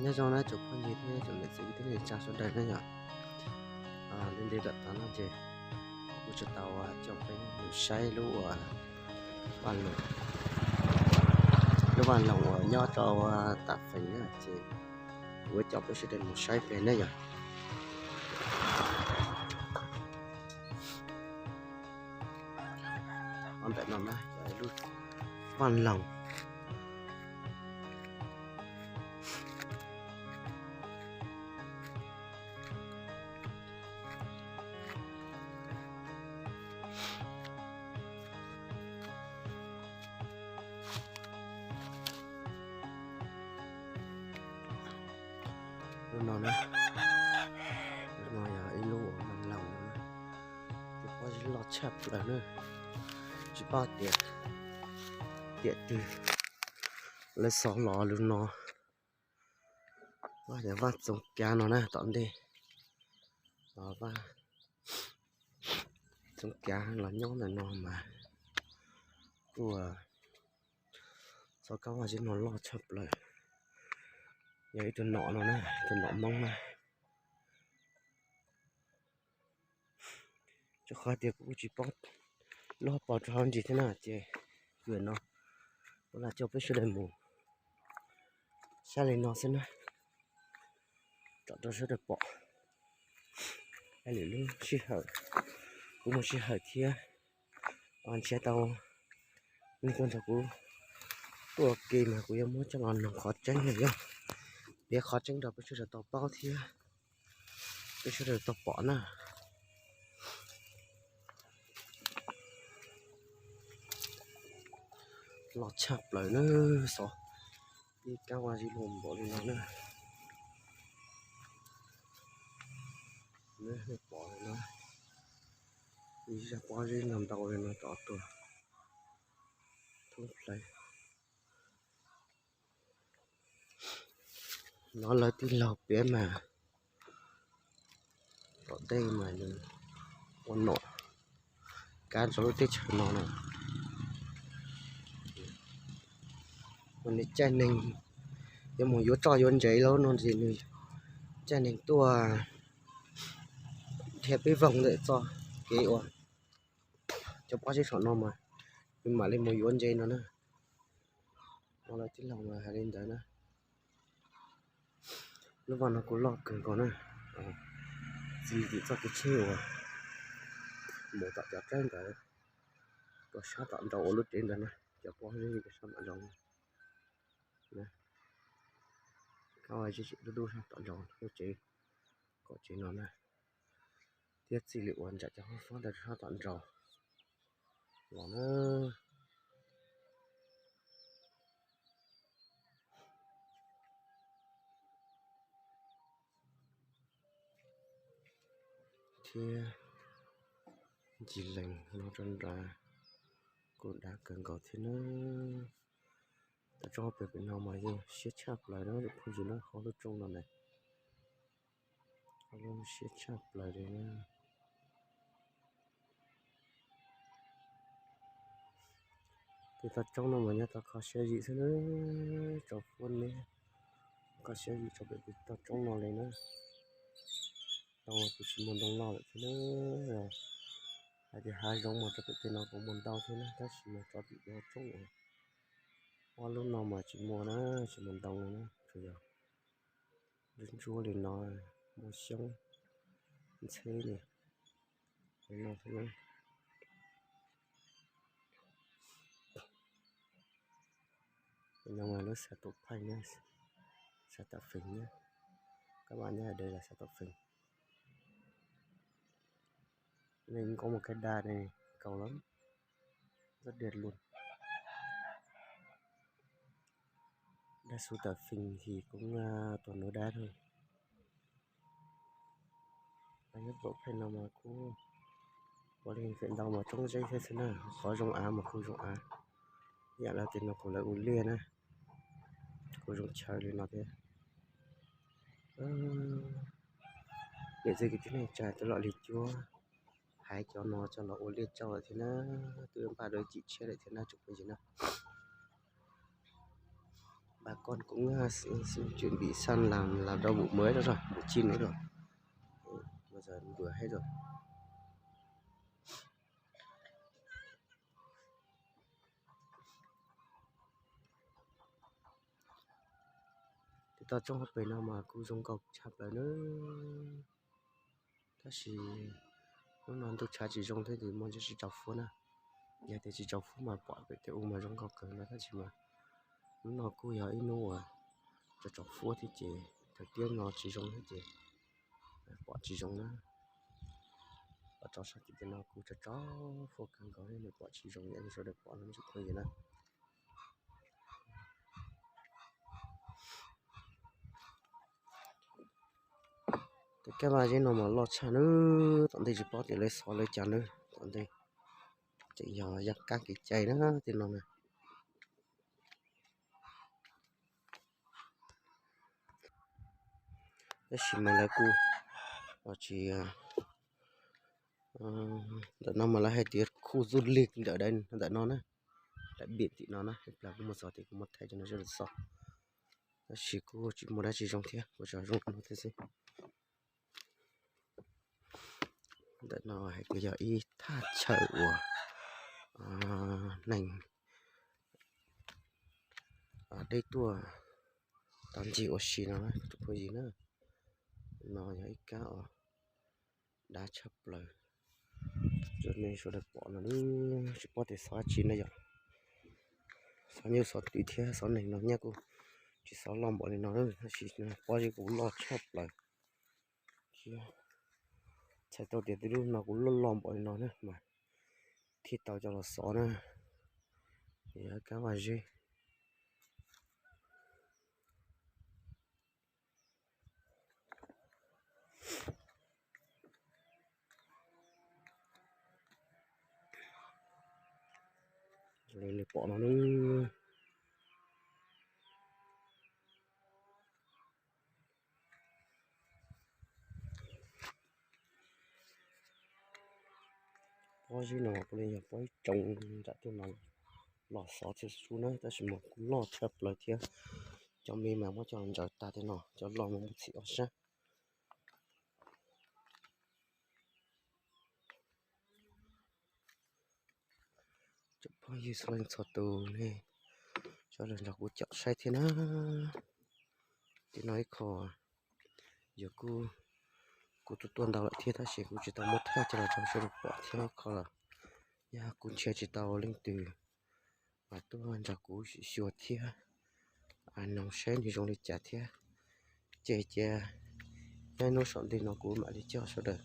Nyob zoo na tsoom phooj ywg thiab tsoom niam txiv kwv tij neej tsa sawv daws na yom. Li ntev tom qab no ces kuv tsis tau coj peb mus saib lub uas vaj loog, lub vaj loog uas nyob rau Tam Feem na ces kuv coj peb sawv daws mus saib pem na yom. Ntawm no na yog ib lub vaj loog. Lub no na, lub no yog ib lub uas vaj loog na, tus pob zeb loj tshaj plaws na, tsis paub tias tiam twg lawv xov los lub no. Vaj yog vaj Txoov Kav no na, tom ntej los vaj Txoov Kav los nyob ntawm no mas kuj txoj kab vaj zeb no loj tshaj plaws. Yog ib tug nom no na, tus nom Hmoob na. Rau qhov tias kuv kuj tsis paub lub hauv paus rau hauv ntsis thiab na ces kuv no kuv lam coj peb sawv daws mus saib li no xwb na, kom rau sawv daws pom. Hais lwm lub sij hawm kuv muaj sij hawm thiab nrhiav tau neeg tuaj nrog kuv tuaj ua ke mas kuv yuav muab coj los noog qhov tseeb na yom, piav qhov tseeb rau peb sawv daws tau paub thiab peb sawv daws tau pom na. Loj tshaj plaws na, xov ib kab vaj zeb loj npaum li no na. Nej pom li no, ib zaj pob zeb no ntau li no tom tuaj thoob plaws. No lawv tij laug piav mas tom ntej mas nws ua nom kav rau lub teb chaws no na. Mas nws caij neeg yuav mus yuav roj yuav ntsev lawm no ces nws caij neeg tuaj dhia peb voog ntawm txoj kev uas cov pob zeb saum no mas nws mam li mus yuav ntsev no na. No lawv tij laug mas hais li ntawd na. Lub vaj no kuj loj kawg nkaus na, txij tim txoj kev tsheb uas mus tom cov tsev ntawd, tuaj sab tom nraud ua lub tsev ntawd na, cov pob zeb tuaj sab tom nraud. Kab vaj zeb tseem dub dub sab tom nraud lub tsev, kom tsev no na, thiab txij li uas ntsam cov hoob fob ntawd sab tom nraud los na. Thiab ntsis lees no rau nrad kuj dav kawg nkaus thiab na. Tau tsob pem pem no mas yeej siab tshaj plaws na, phooj ywg na, qhov lub roob no na, qhov lub siab tshaj plaws li na. Pem toj roob no mas nyob tau kho siab zim xwb na, tsoom phooj ywg, kho siab zim rau pem toj roob no li na. Ntoo kuj tsis muaj ntoo loj lawm thiab na. Hais tias hav zoov mas rau pem tej no kuj muaj ntau thiab na, tab sis mas tso tim toj roob no, ob lub no mas tsis muaj na, tsis muaj ntoo na, tsuas yog ntsuab ntsuab li no, muaj xyoob ntxheb li no thiab na. No mas lub xav Tam Pheej na, xav Tam Feem na, kab vaj nyob hauv dej los xav Tam Feem. Nej nkaum mus kab daj ne, nkaus lawm, rất đẹp luôn. Dab xu Tam Feem thì cũng toàn núi đá thôi. Nyob Tam Pheej no mas kuj ua li feem ntau mas roob zeb thiab xwb na, qhov zoo av mas kuj zoo av, ib yam li tias no kuj lawv ua liaj na, kuj zoo chaw li no thiab. Niam txiv kwv tij neej tsa, cov los li cuab haiv cov no coj los ua liaj coj lawm thiab na, twb npaj dua chim tshiab lawm thiab na tsoom phooj ywg na. Bà con cũng, à, s-, s-, chuẩn bị sẵn làm, làm rau vụ mới đó rồi, vụ chim nữa rồi. Bây giờ vừa hết rồi. Tes toj roob hauv pes no mas kuj zoo nkauj tshaj plaws nawb. Tab sis hnub no ntuj tshav tsis zoo thiab ces muaj ntsis tsis tsaus fuab na. Yog tias tsis tsaus fuab mas pom pem tej ub mas zoo nkauj kawg no tab sis mas hnub no kuj yog ib hnub uas tsaus tsaus fuab thiab ces thời tiết no tsis zoo thiab ces pom tsis zoo na. Pom rau sab tim no kuj tsaus tsaus fuab kawg nkaus thiab nws pom tsis zoo li sawv daws pom no tsis phooj ywg na. Tes kab vaj zeb no mas loj tshaj nawb, tom ntej tsis paub tias lawv xov lawv cas nawb, tom ntej tseem yog yaj kab kev cai na tej no na. Tab sis mas lawv kuj tsis, ntawm no mas lawv hais tias khu du lịch ntawm, ntawm no na, daim pim tim no na, ib plag kuj muaj xov tias kuj muaj thaij cov no sawv daws xov, tab sis kuj tsis muaj dab tsi zoo thiab, kuj tsuas zoo no thiab xwb. Ntawm no hais tias yog ib thaj chaw uas neeg deb tuaj tau ncig ua si no na tus phooj ywg na. No yog ib kab uas dab tshaj plaws. Cov nej sawv daws pom no tsis paub tias xov dab tsi na yom. Xov nyuj xov twm thiab xov neeg no nyab kuj tsis xov loj npaum li no na, tab sis pob zeb kuj loj tshaj plaws thiab. Txhais tau tias twb lub no kuj loj loj npaum li no na mas thiaj tau coj los xov na. Yog kab vaj zeb. Li nej pom no na. Pob zeb no kuj li yog pob zeb tsoom nram tej no los xov thiab xwb na, tab sis mas kuj loj tshaj plaws thiab. Cov me mas muab coj ntsaws tag tej no, cov loj mas muab txhim ob sab. Cov phooj ywg txhua leej txhua tus nej sawv daws nrog kuv caum saib thiab na. Tim no ib qho yog kuj, kuv tuaj tuaj ntau lawm thiab tab sis kuv tsis tau muab thaij coj los rau sawv daws pom thiab ib qho los yog kuv nrhiav tsis tau leej twg mas tuaj nrog kuv xyuas thiab noog saib nws zoo li cas thiab. Ces cia nyob ib hnub saum ntej no kuv mam li coj sawv daws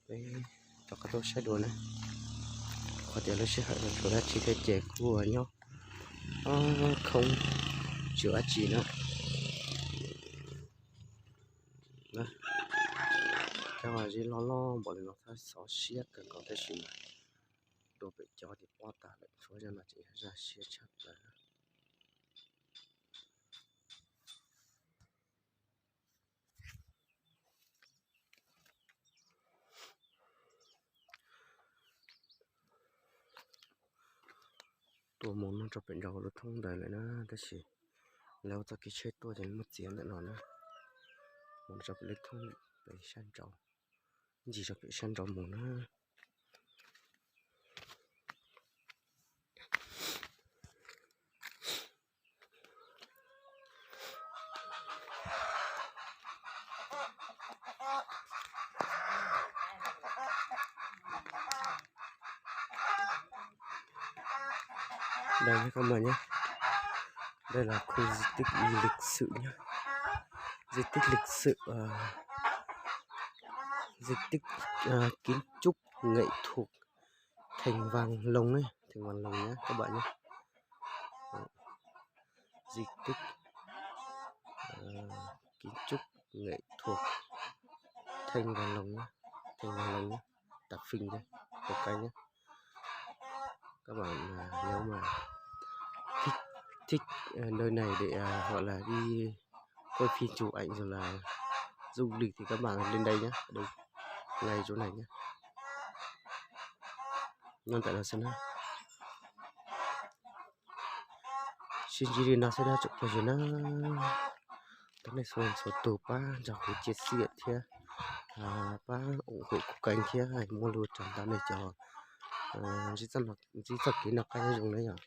peb rov qab tuaj saib dua na. Qhov tias lub sij hawm no tsis muaj dab tsi thiab ces kuj nyob khoob tsis ua dab tsi na. Kab vaj zeb loj loj npaum li no thab xov siab kawg nkaus tab sis mas dua pem cov ces pob tag lawm, tshuav zaj no ces yog zaj siab tshaj plaws. Tuaj mus no rau pem nraud lub thoob ntawd lawm na, tab sis lawv ua txoj kev tsheb tuaj ces muaj txiav ntawm no na. Mus rau pem lub thoob pem sab nraud, ncig rau pem sab nraud mus na. Đây nhé các bạn nhé. Đây là khu di tích lịch sử nhé. Di tích lịch sử, ờ, di tích, ờ, kiến trúc nghệ thuật Thành Vàng Lồng ấy, Thành Vàng Lồng nhé các bạn nhé. Di tích, ờ, kiến trúc nghệ thuật Thanh Vàng Lồng nhé, Thanh Vàng Lồng nhé, Tạp Phinh nhé, Lào Cai nhé. Các bạn, à, nếu mà thích, thích, à, nơi này để, à, gọi là đi quay phim chụp ảnh rồi là du lịch thì các bạn lên đây nhé, đây, ngay chỗ này nhé. Ngon tại là sao nhé. Sib ntsib li no xwb na tsoom phooj ywg na. Thov nej txhua txhua tus pab nrog kuv cia xiam thiab pab ủng hộ kuv kênh thiab muaj lus rau ntawm nej cov ntsib txoj kev noj qab nyob zoo na yom.